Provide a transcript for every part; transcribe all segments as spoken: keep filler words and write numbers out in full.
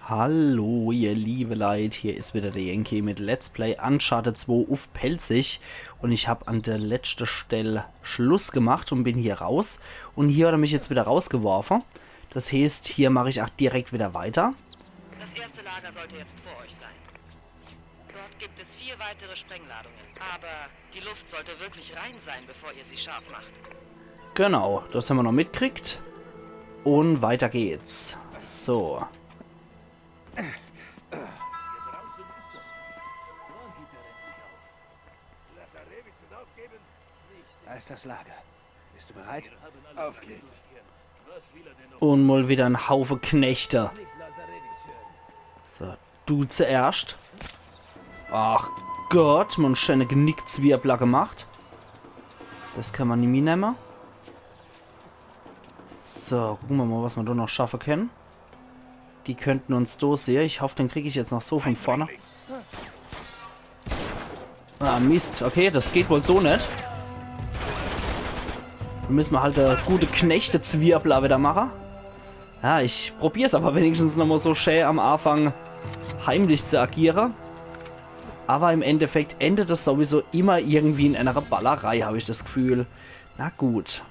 Hallo, ihr liebe Leit, hier is wieder der Yankee mit Let's Play Uncharted zwei uff Pälzisch. Und ich hab an der letschte Stell Schluss gemacht und bin hier raus. Und hier hat er mich jetzt wieder rausgeworfe. Das heeßt, hier mach ich auch direkt wieder weiter. Das erste Lager sollte jetzt vor euch sein. Dort gibt es vier weitere Sprengladungen. Aber die Luft sollte wirklich rein sein, bevor ihr sie scharf macht. Genau, das haben wir noch mitkriegt. Und weiter geht's. So. Da ist das Lager. Bist du bereit? Auf geht's. Und mal wieder en Haufe Knechte. So, du zuerscht. Ach Gott, man schöne Genickzwirbler gemacht. Das kann man nimmi nemme. So, gucke mer mal, was mer do noch schaffe kenne. Die könnten uns do sehe. Ich hoff, den krieg ich jetzt noch so von vorne. Ah, Mist. Okay, das geht wohl so net. Do müsse mer halt, äh, gute Knechte-Zwirbler wieder mache. Ja, ich probier's aber wenigstens nochmal so schä am Anfang heimlich zu agiere. Aber im Endeffekt endet das sowieso immer irgendwie in einer Ballerei, hab ich das Gefühl. Na gut.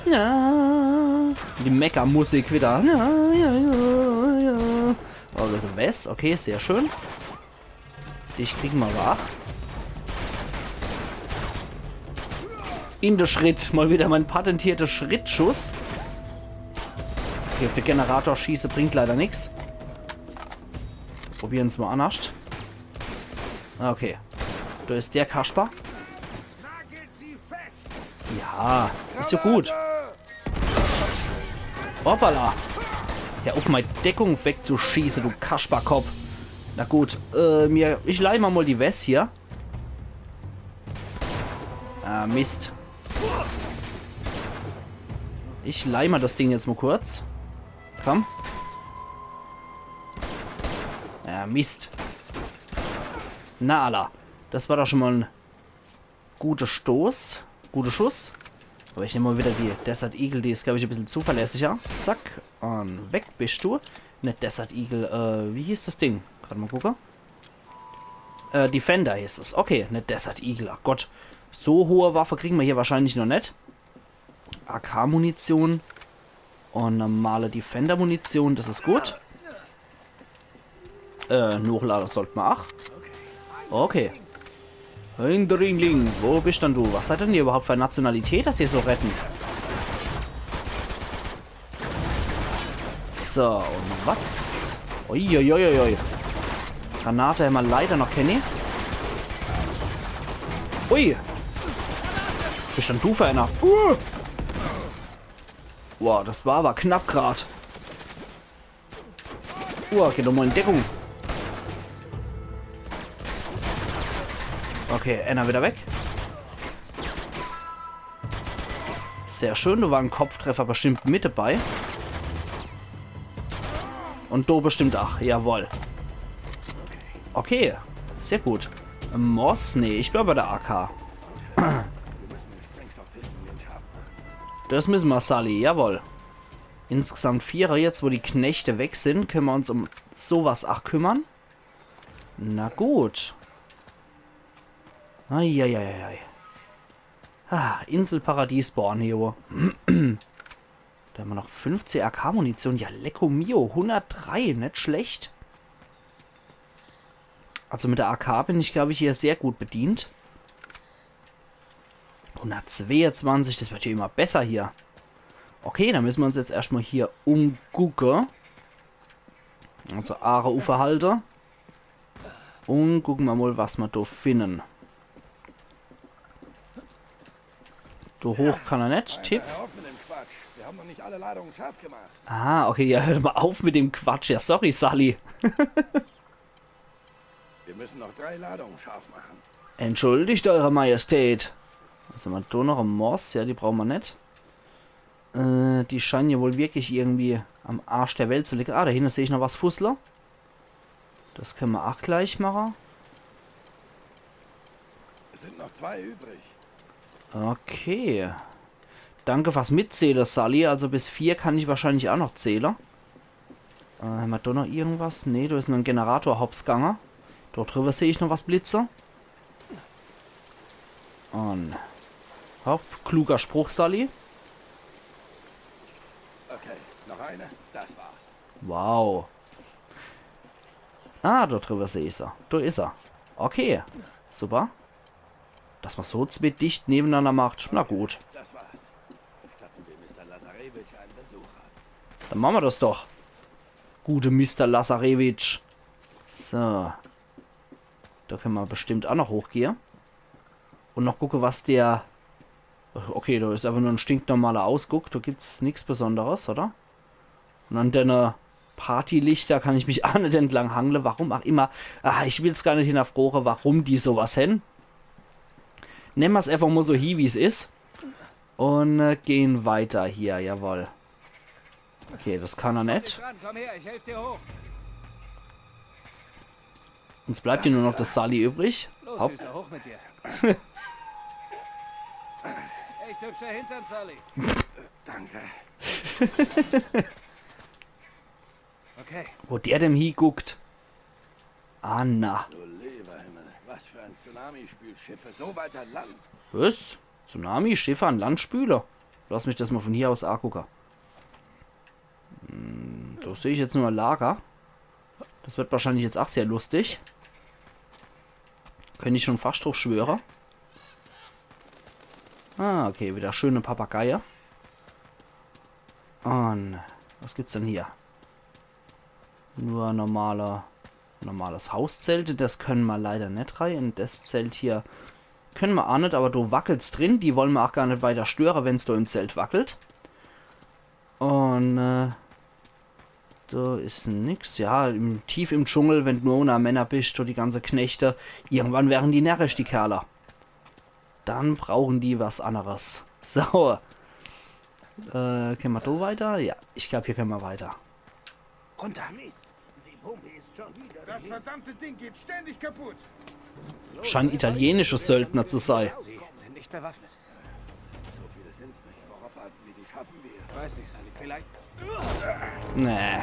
Ja. Die Mecha-Musik wieder. Ja, ja, ja, ja. Oh, das is e West. Okay, sehr schön. Dich kriegen mer aber ach. In de Schritt. Mal wieder mein patentierter Schrittschuss. Okay, auf de Generator schieße bringt leider nix. Probieren's mal annerscht. Ah, okay. Do is der Kasper. Ja, is ja gut. Hoppala. Hör uff, mei Deckung wegzuschieße, du Kasperkopp. Na gut, äh, mir, ich leih mer mal die West hier. Ah, Mist. Ich leih mer das Ding jetzt mal kurz. Komm. Ja, Mist. Na, alla. Das war doch schon mal en guter Stoß. Guter Schuss. Aber ich nehm mal wieder die Desert Eagle, die is, glaub ich, e bissel zuverlässiger. Zack. Und weg bist du. Net Desert Eagle, äh, wie hieß das Ding? Grad mal gucke. Äh, Defender hieß es. Okay, net Desert Eagle. Ach Gott. So hohe Waffe kriegen mer hier wahrscheinlich noch net. A K-Munition. Und normale Defender-Munition, das is gut. Äh, nochlade sollt mer ach. Okay. Eindringling, wo bist dann du? Was seid denn ihr überhaupt für e Nationalität, dass ihr so retten? So, und was? Uiuiuiui. Granate hämmer leider noch kenni. Ui. Bist dann du für einer? Uh. Wow, das war aber knapp grad. Uh, geht nochmal in Deckung. Okay, einer wieder weg. Sehr schön, do war en Kopftreffer bestimmt mit dabei. Und do bestimmt ach, jawohl. Okay, sehr gut. Moss, nee, ich bleib bei der A K. Das müssen mer, Sully, jawohl. Insgesamt vierer. Jetzt, wo die Knechte weg sind, können mer uns um sowas ach kümmern. Na gut. Eieieiei. Ah, Inselparadies Borneo. Do hämmer noch fünfzeh A K-Munition. Ja, lecko mio, hundertdrei, net schlecht. Also mit der A K bin ich, glaub ich, hier sehr gut bedient. Hundertzweeunzwanzig, das wird ja immer besser hier. Okay, dann müssen mer uns jetzt erscht mal hier umgucke. Also Aare uffehalte. Und gucken mer mal, was mer do finden. Do hoch kann er net, Tipp. Hör auf mit dem Quatsch. Wir haben noch nicht alle Ladungen scharf gemacht. Ah, okay, ja, hört mal auf mit dem Quatsch. Ja, sorry, Sully. Wir müssen noch drei Ladungen scharf machen. Entschuldigt, Eure Majestät. Was hämmer do noch? E Moss? Ja, die brauchen mer net. Äh, die scheinen ja wohl wirklich irgendwie am Arsch der Welt zu liegen. Ah, do hinne seh ich noch was fussle. Das können mer ach gleich mache. Es sind noch zwei übrig. Okay. Danke fürs Mitzähle, Sully. Also bis vier kann ich wahrscheinlich ach noch zähle. Äh, hämmer do noch irgendwas? Nee, do is noch en Generator hops gange. Do driwwe seh ich noch was blitze. Un hopp, kluger Spruch, Sully. Okay, noch eine. Das war's. Wow. Ah, do driwwe seh ich se. Do is er. Okay, super. Dass mer so zwee dicht nebenanner macht. Na gut. Das war's. Statten wir Mister Lazarewitsch einen Besuch ab. Dann mache mer das doch. Gute Mister Lazarewitsch. So. Do kenne mer bestimmt ach noch hochgehe. Un noch gucke, was der... Okay, do is awwer nur en stinknormaler Ausguck. Do gibt's nix Besonderes, oder? Un an denne Partylichter kann ich mich ach net entlang hangle. Warum ach immer. Ah, ich will's gar net hinnerfroche, warum die sowas hen. Nemme mer's einfach mol so hie, wie's is. Un äh, gehn weiter hier, jawoll. Okay, das kann er net. Dran, komm her, ich helf dir hoch. Uns bleibt hier nur noch das Sully übrig. Los, Hopp. Süßer, hoch mit dir. Echt hübscher Hintern, Sully. Danke. Okay. Wo der denn hieguckt. Ah, na. Du lieber Himmel, was für ein Tsunami spült Schiffe so weit an Land? Was? Tsunami? Schiffe an Land spüle? Lass mich das mal von hier aus angucke. Hm, do seh ich jetzt nur e Lager. Das wird wahrscheinlich jetzt ach sehr lustig. Könnt ich schon fast drauf schwöre. Ah, okay, wieder schöne Papageie. Un was gibt's denn hier? Nur normale, normales Hauszelt. In das könne mer leider net rei. In das Zelt hier könne mer ach net, aber do wackelt's drin. Die wolle mer ach gar net weiter störe, wenn's do im Zelt wackelt. Un äh, do is nix. Ja, im, tief im Dschungel, wenn du nur unner Männer bist, do die ganze Knechte, irgendwann wären die närrisch, die Kerle. Dann brauchen die was anneres. So. Äh, könne mer do weiter? Ja, ich glaub, hier könne mer weiter. Runter. Die Pumpe ist schon wieder. Das verdammte Ding geht ständig kaputt. Scheinen italienische Söldner zu sei. Sie sind nicht bewaffnet. So viele sind's nicht. Worauf warten wir? Die schaffen wir. Weiß nicht, Sully. Vielleicht. Nee.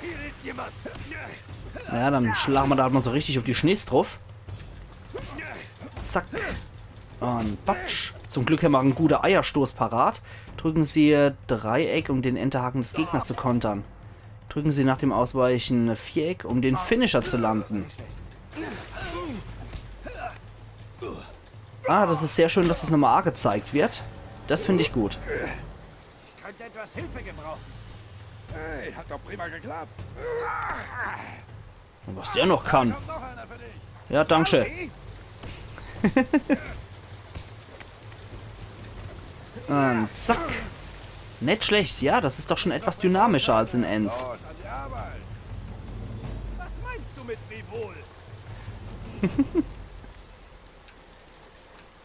Hier ist jemand. Ja, dann schlache mer do halt mal so richtig auf die Schniss drauf. Zack. Un batsch. Zum Glück hämmer en gute Eierstoß parat. Drücken Sie Dreieck, um den Enterhaken des Gegners zu kontern. Drücken Sie nach dem Ausweichen Viereck, um den Finisher zu landen. Ah, das is sehr schön, dass das nochmal angezeigt wird. Das find ich gut. Ich könnte etwas Hilfe gebrauchen. Hey, hat doch prima geklappt. Und was der noch kann. Kommt noch einer für dich. Ja, danke schön. Und zack. Net schlecht, ja, das is doch schon etwas dynamischer als in eins. Los, an die Arbeit. Was meinst du mit frivol?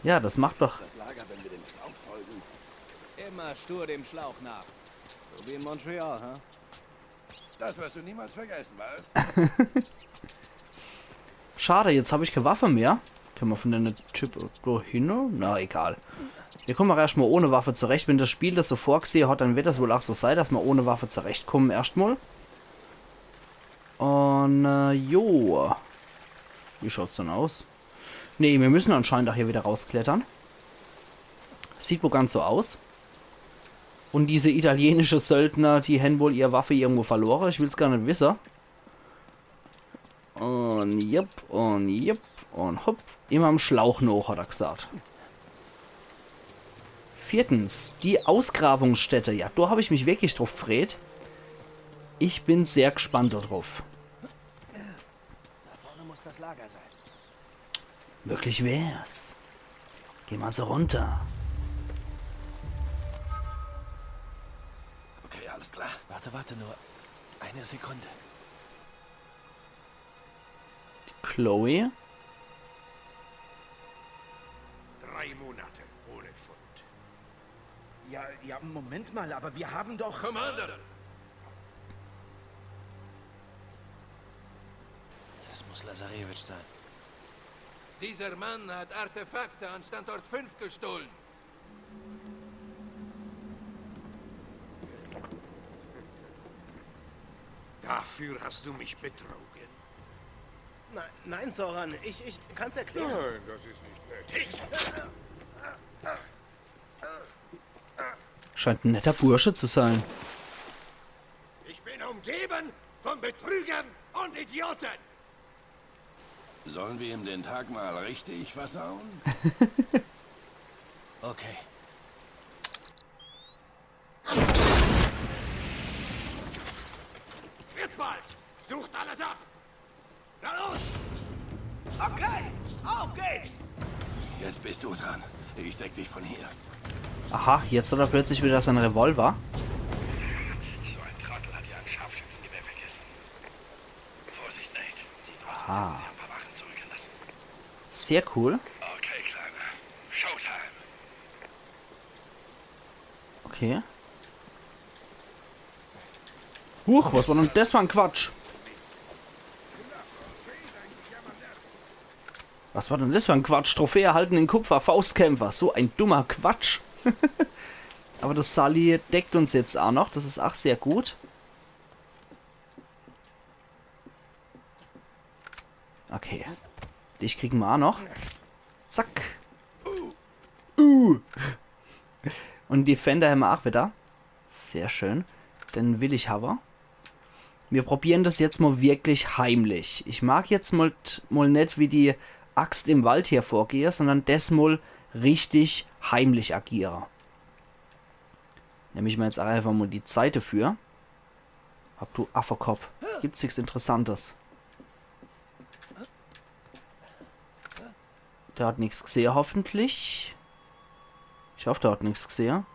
Ja, das macht doch. Das Lager, wenn wir dem Schlauch folgen. Immer stur dem Schlauch nach. So wie in Montreal, ha? Das wirst du niemals vergessen, was? Schade, jetzt hab ich kee Waffe mehr. Könne mer von denne Typ do hin? Na, egal. Mir komme ach erscht mal ohne Waffe zurecht. Wenn das Spiel das so vorgesehe hat, dann wird das wohl ach so sei, dass mer ohne Waffe zurechtkommen erscht mal. Und, äh, jo. Wie schaut's dann aus? Nee, mir müssen anscheinend ach hier wieder rausklettern. Sieht wohl ganz so aus. Und diese italienische Söldner, die hän wohl ihr Waffe irgendwo verlore. Ich will's gar net wisse. Und jupp, und jupp, und hopp. Immer am Schlauch noch, hat er gesagt. Viertens, die Ausgrabungsstätte. Ja, do hab ich mich wirklich drauf gefreut. Ich bin sehr gespannt do drauf. Da vorne muss das Lager sein. Möglich wär's. Geh mal so runter. Okay, alles klar. Warte, warte nur. Eine Sekunde. Chloe? Drei Monate ohne Fund. Ja, ja, Moment mal, aber wir haben doch. Commander! Das muss Lazarewitsch sein. Dieser Mann hat Artefakte an Standort fünf gestohlen. Dafür hast du mich betrogen. Nein, nein, Zoran, ich, ich kann's erklären. Nein, das ist nicht nötig. Scheint ein netter Bursche zu sein. Ich bin umgeben von Betrügern und Idioten. Sollen wir ihm den Tag mal richtig versauen? Okay. Wird bald. Sucht alles ab. Na los. Okay, auf geht's. Jetzt bist du dran. Ich deck dich von hier. Aha, jetzt hat er plötzlich wieder seinen Revolver. So ein Trottel hat hier ein Scharfschützengewehr vergessen. Vorsicht, Nate. Du hast Ah. ein paar Wachen zurückgelassen. Sehr cool. Okay, Kleiner. Showtime. Okay. Huch, was war denn das für ein Quatsch? Was war denn das für ein Quatsch? Trophäe erhalten in Kupfer, Faustkämpfer. So ein dummer Quatsch. Aber das Sully deckt uns jetzt auch noch. Das ist auch sehr gut. Okay. Dich kriegen wir auch noch. Zack. Uh. Und Defender haben wir auch wieder. Sehr schön. Den will ich haben. Wir probieren das jetzt mal wirklich heimlich. Ich mag jetzt mal, mal nicht wie die Axt im Wald hier vorgehe, sondern das mal richtig heimlich agiere. Nehme ich mir jetzt einfach mal die Zeit dafür. Hab du Affekopp. Gibt's nichts Interessantes. Der hat nichts gesehen, hoffentlich. Ich hoffe, der hat nichts gesehen.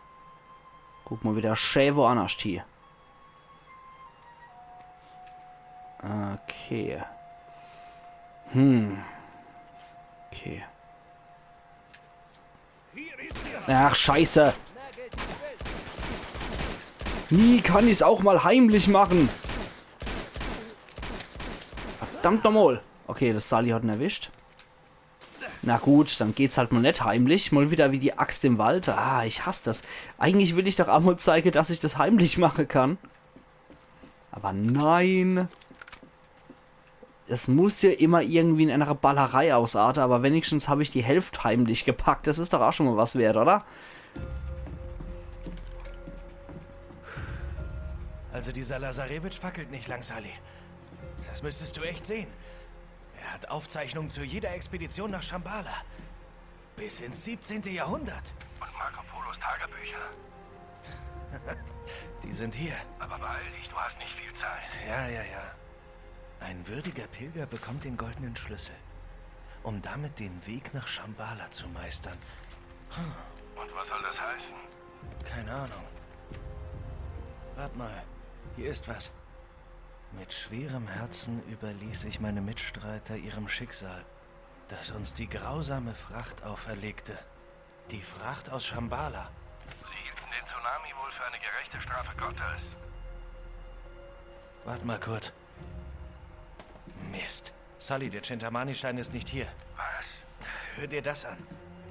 Guck mal wieder schä woannerscht hie. Okay. Hm. Okay. Ach, scheiße. Nie kann ich's auch mal heimlich machen. Verdammt nochmal. Okay, das Sully hat ihn erwischt. Na gut, dann geht's halt mal net heimlich. Mal wieder wie die Axt im Wald. Ah, ich hasse das. Eigentlich will ich doch auch mal zeigen, dass ich das heimlich machen kann. Aber nein. Es muss ja immer irgendwie in einer Ballerei ausarten, aber wenigstens habe ich die Hälfte heimlich gepackt. Das ist doch auch schon mal was wert, oder? Also dieser Lazarevich fackelt nicht lang, Sully. Das müsstest du echt sehen. Er hat Aufzeichnungen zu jeder Expedition nach Shambhala. Bis ins siebzehnte Jahrhundert. Und Marco Polos Tagebücher. Die sind hier. Aber beeil dich, du hast nicht viel Zeit. Ja, ja, ja. Ein würdiger Pilger bekommt den goldenen Schlüssel, um damit den Weg nach Shambhala zu meistern. Und was soll das heißen? Keine Ahnung. Wart mal, hier ist was. Mit schwerem Herzen überließ ich meine Mitstreiter ihrem Schicksal, das uns die grausame Fracht auferlegte. Die Fracht aus Shambhala. Sie hielten den Tsunami wohl für eine gerechte Strafe Gottes. Wart mal kurz. Mist. Sully, der Chintamani-Stein ist nicht hier. Was? Hör dir das an.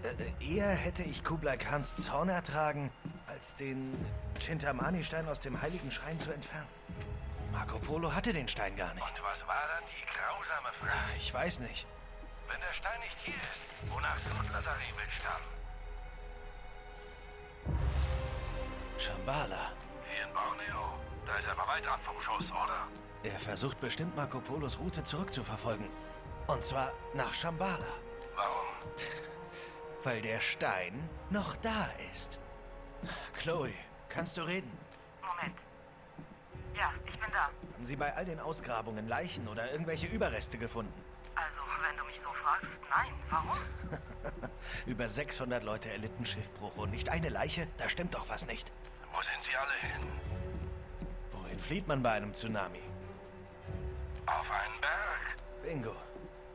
Äh, eher hätte ich Kublai Khans Zorn ertragen, als den Chintamani-Stein aus dem heiligen Schrein zu entfernen. Marco Polo hatte den Stein gar nicht. Und was war dann die grausame Fracht? Ich weiß nicht. Wenn der Stein nicht hier ist, wonach sucht Lazarevich dann? Shambhala. Hier in Borneo. Da ist er aber weit ab vom Schuss, oder? Er versucht bestimmt, Marco Polos Route zurückzuverfolgen. Und zwar nach Shambhala. Warum? Weil der Stein noch da ist. Chloe, kannst du reden? Moment. Ja, ich bin da. Haben Sie bei all den Ausgrabungen Leichen oder irgendwelche Überreste gefunden? Also, wenn du mich so fragst, nein. Warum? Über sechshundert Leute erlitten Schiffbruch und nicht eine Leiche? Da stimmt doch was nicht. Wo sind sie alle hin? Wohin flieht man bei einem Tsunami? Auf einen Berg. Bingo.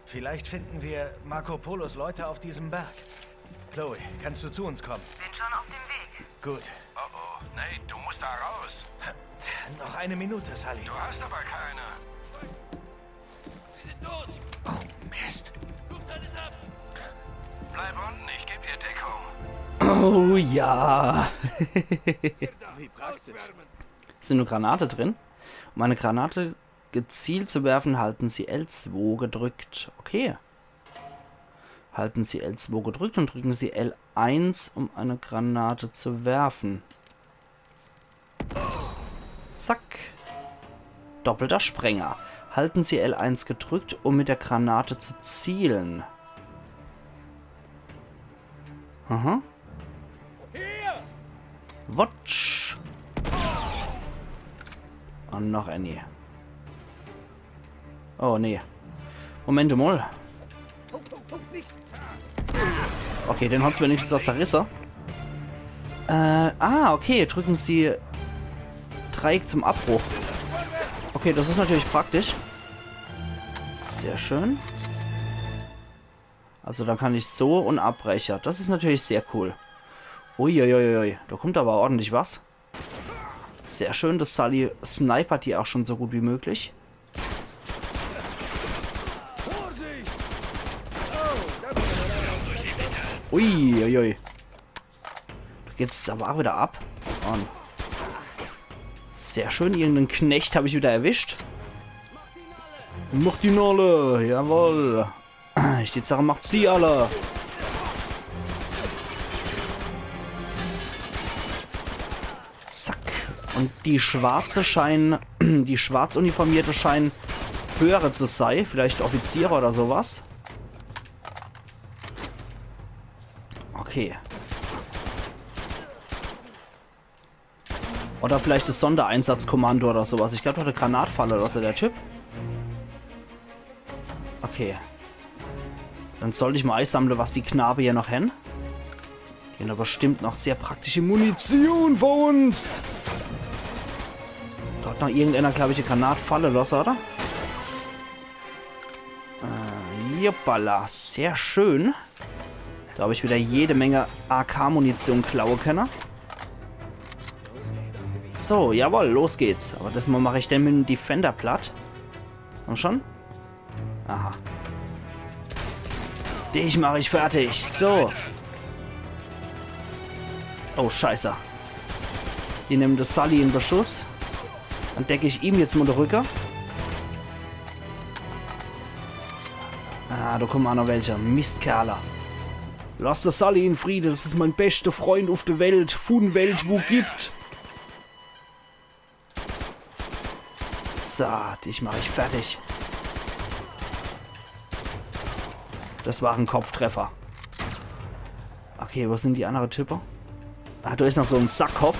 Vielleicht finden wir Marco Polos Leute auf diesem Berg. Chloe, kannst du zu uns kommen? Bin schon auf dem Weg. Gut. Oh oh, Nate, du musst da raus. Noch eine Minute, Sully. Du hast aber keine. Oh, Mist. Bleib unten, ich geb dir Deckung. Oh ja. Wie praktisch. Ist da nur Granate drin? Um eine Granate gezielt zu werfen, halten Sie L zwei gedrückt. Okay. Halten Sie L zwei gedrückt und drücken Sie L eins, um eine Granate zu werfen. Zack. Doppelter Sprenger. Halten Sie L eins gedrückt, um mit der Granate zu zielen. Aha. Wotsch. Und noch eine. Oh, nee. Moment mal. Okay, den hat's wenigstens noch zerrisse. Äh, ah, okay, drücken Sie Dreieck zum Abbruch. Okay, das ist natürlich praktisch. Sehr schön. Also dann kann ich so und Abbrecher. Das ist natürlich sehr cool. Uiuiuiui, da kommt aber ordentlich was. Sehr schön, das Sully snipert die auch schon so gut wie möglich. Uiuiui. Da geht's jetzt aber auch wieder ab. Und sehr schön, irgendeinen Knecht habe ich wieder erwischt. Mach die Nolle, jawohl. Ich die Sache macht sie alle. Zack. Und die Schwarze scheinen, die Schwarzuniformierte scheinen höhere zu sein. Vielleicht Offiziere oder sowas. Okay. Oder vielleicht das Sondereinsatzkommando oder sowas. Ich glaube, der hat eine Granatfalle oder so, der Typ. Okay. Dann sollt ich mal einsammle, was die Knabe hier noch hen. Die hen doch bestimmt noch sehr praktische Munition für uns. Da hat noch irgendeiner, glaube ich, eine Granatfalle los, oder? Äh, juppala, sehr schön. Da habe ich wieder jede Menge A K-Munition klaue können. So, jawohl, los geht's. Aber das Mal mache ich den mit dem Defender platt. Komm schon. Aha. Dich mache ich fertig. So. Oh, scheiße. Die nehmen das Sully in Beschuss. Dann decke ich ihm jetzt mal die Rücke. Ah, da kommen auch noch welche. Mistkerle. Lass das Sully in Friede. Das ist mein bester Freund auf der Welt. Von Welt, wo gibt. So, dich mache ich fertig. Das war ein Kopftreffer. Okay, wo sind die anderen Typen? Ah, da ist noch so ein Sackkopf.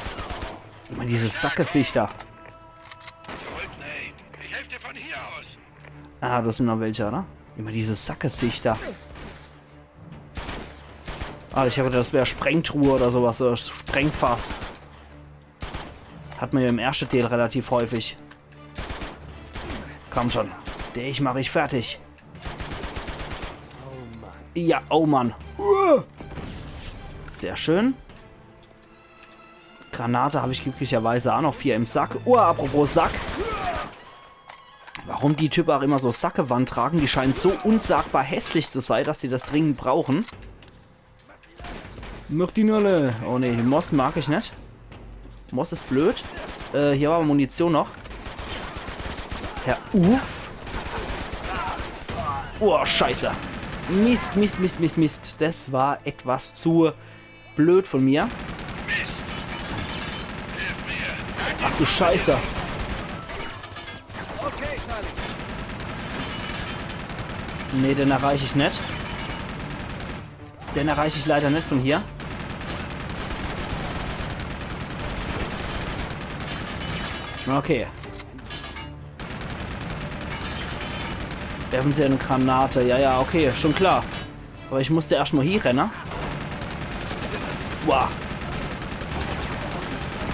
Immer diese Sackgesichter. Zurück, Nate. Ich helfe dir von hier aus. Ah, das sind noch welche, oder? Immer diese Sackgesichter. Ah, ich habe gedacht, das wäre Sprengtruhe oder sowas, oder Sprengfass. Hat man ja im ersten Teil relativ häufig. Komm schon. Dich mache ich fertig. Ja, oh Mann. Uah. Sehr schön. Granate habe ich glücklicherweise auch noch vier im Sack. Oh, apropos Sack. Warum die Typen auch immer so Sackgewand tragen, die scheinen so unsagbar hässlich zu sein, dass die das dringend brauchen. Mach die Nolle. Oh nee, die Moss mag ich net. Moss is blöd. Äh, hier war Munition noch. Ja, uff. Oh, scheiße. Mist, Mist, Mist, Mist, Mist. Das war etwas zu blöd von mir. Ach du Scheiße. Nee, den erreich ich net. Den erreich ich leider net von hier. Okay. Werfen Sie eine Granate. Ja, ja, okay, schon klar. Aber ich musste erst mal hier rennen. Wow.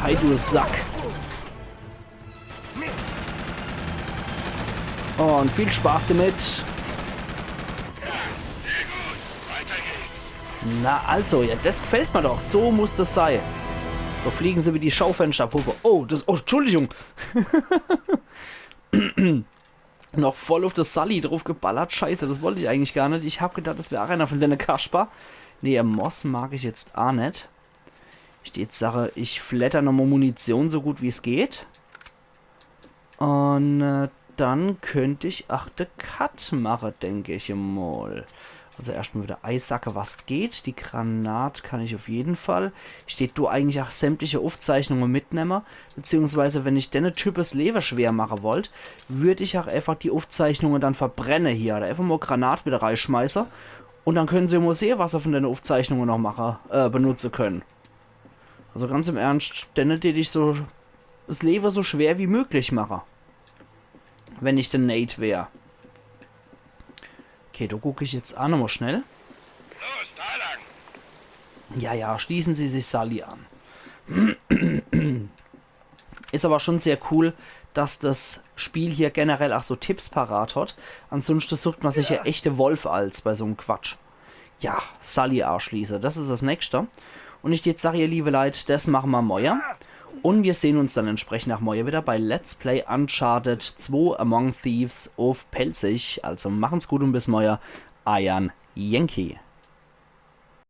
Hi, du Sack. Und viel Spaß damit. Na also, ja, das gefällt mir doch. So muss das sein. So fliegen sie wie die Schaufensterpuppe. Oh, das, oh, Entschuldigung. Noch voll auf das Sully drauf geballert. Scheiße, das wollte ich eigentlich gar net. Ich hab gedacht, das wäre einer von dene Kasper. Nee, Moss mag ich jetzt a net. Ich die jetzt sage, ich flatter nochmal Munition so gut wie es geht. Un äh, dann könnt ich ach de Cut mache, denk ich mol. Also erscht mol wieder eisacke, was geht. Die Granat kann ich uff jeden Fall. Ich deet do eigentlich ach sämtliche Uffzeichnunge mitnemme. Beziehungsweise, wenn ich denne Type 's Lewe schwer mache wollt, würd ich ach eifach die Uffzeichnunge dann verbrenne hier. Oder eifach mol Granat wieder reischmeiße. Un dann könne se mol sehe, was se vun denne Uffzeichnunge noch mache, äh, benutze könne. Also ganz im Ernscht, denne deet ich so 's Lewe so schwer wie möglich mache. Wenn ich de Nate wär. Okay, do guck ich jetzt ach nochmol schnell. Los, da lang! Ja, ja, schließen Sie sich Sully an. Is aber schon sehr cool, dass das Spiel hier generell ach so Tipps parat hat. Ansunschte sucht man sich ja echte Wolf als bei so'm Quatsch. Ja, Sully aschließe, das is das nächste. Un ich jetzt sag, ihr liebe Leit, das mache ma moie. Un wir sehn uns dann entsprechend ach moie wieder bei Let's Play Uncharted zwei Among Thieves uff Pälzisch. Also machen's gut un bis moie. Eiern Yankee.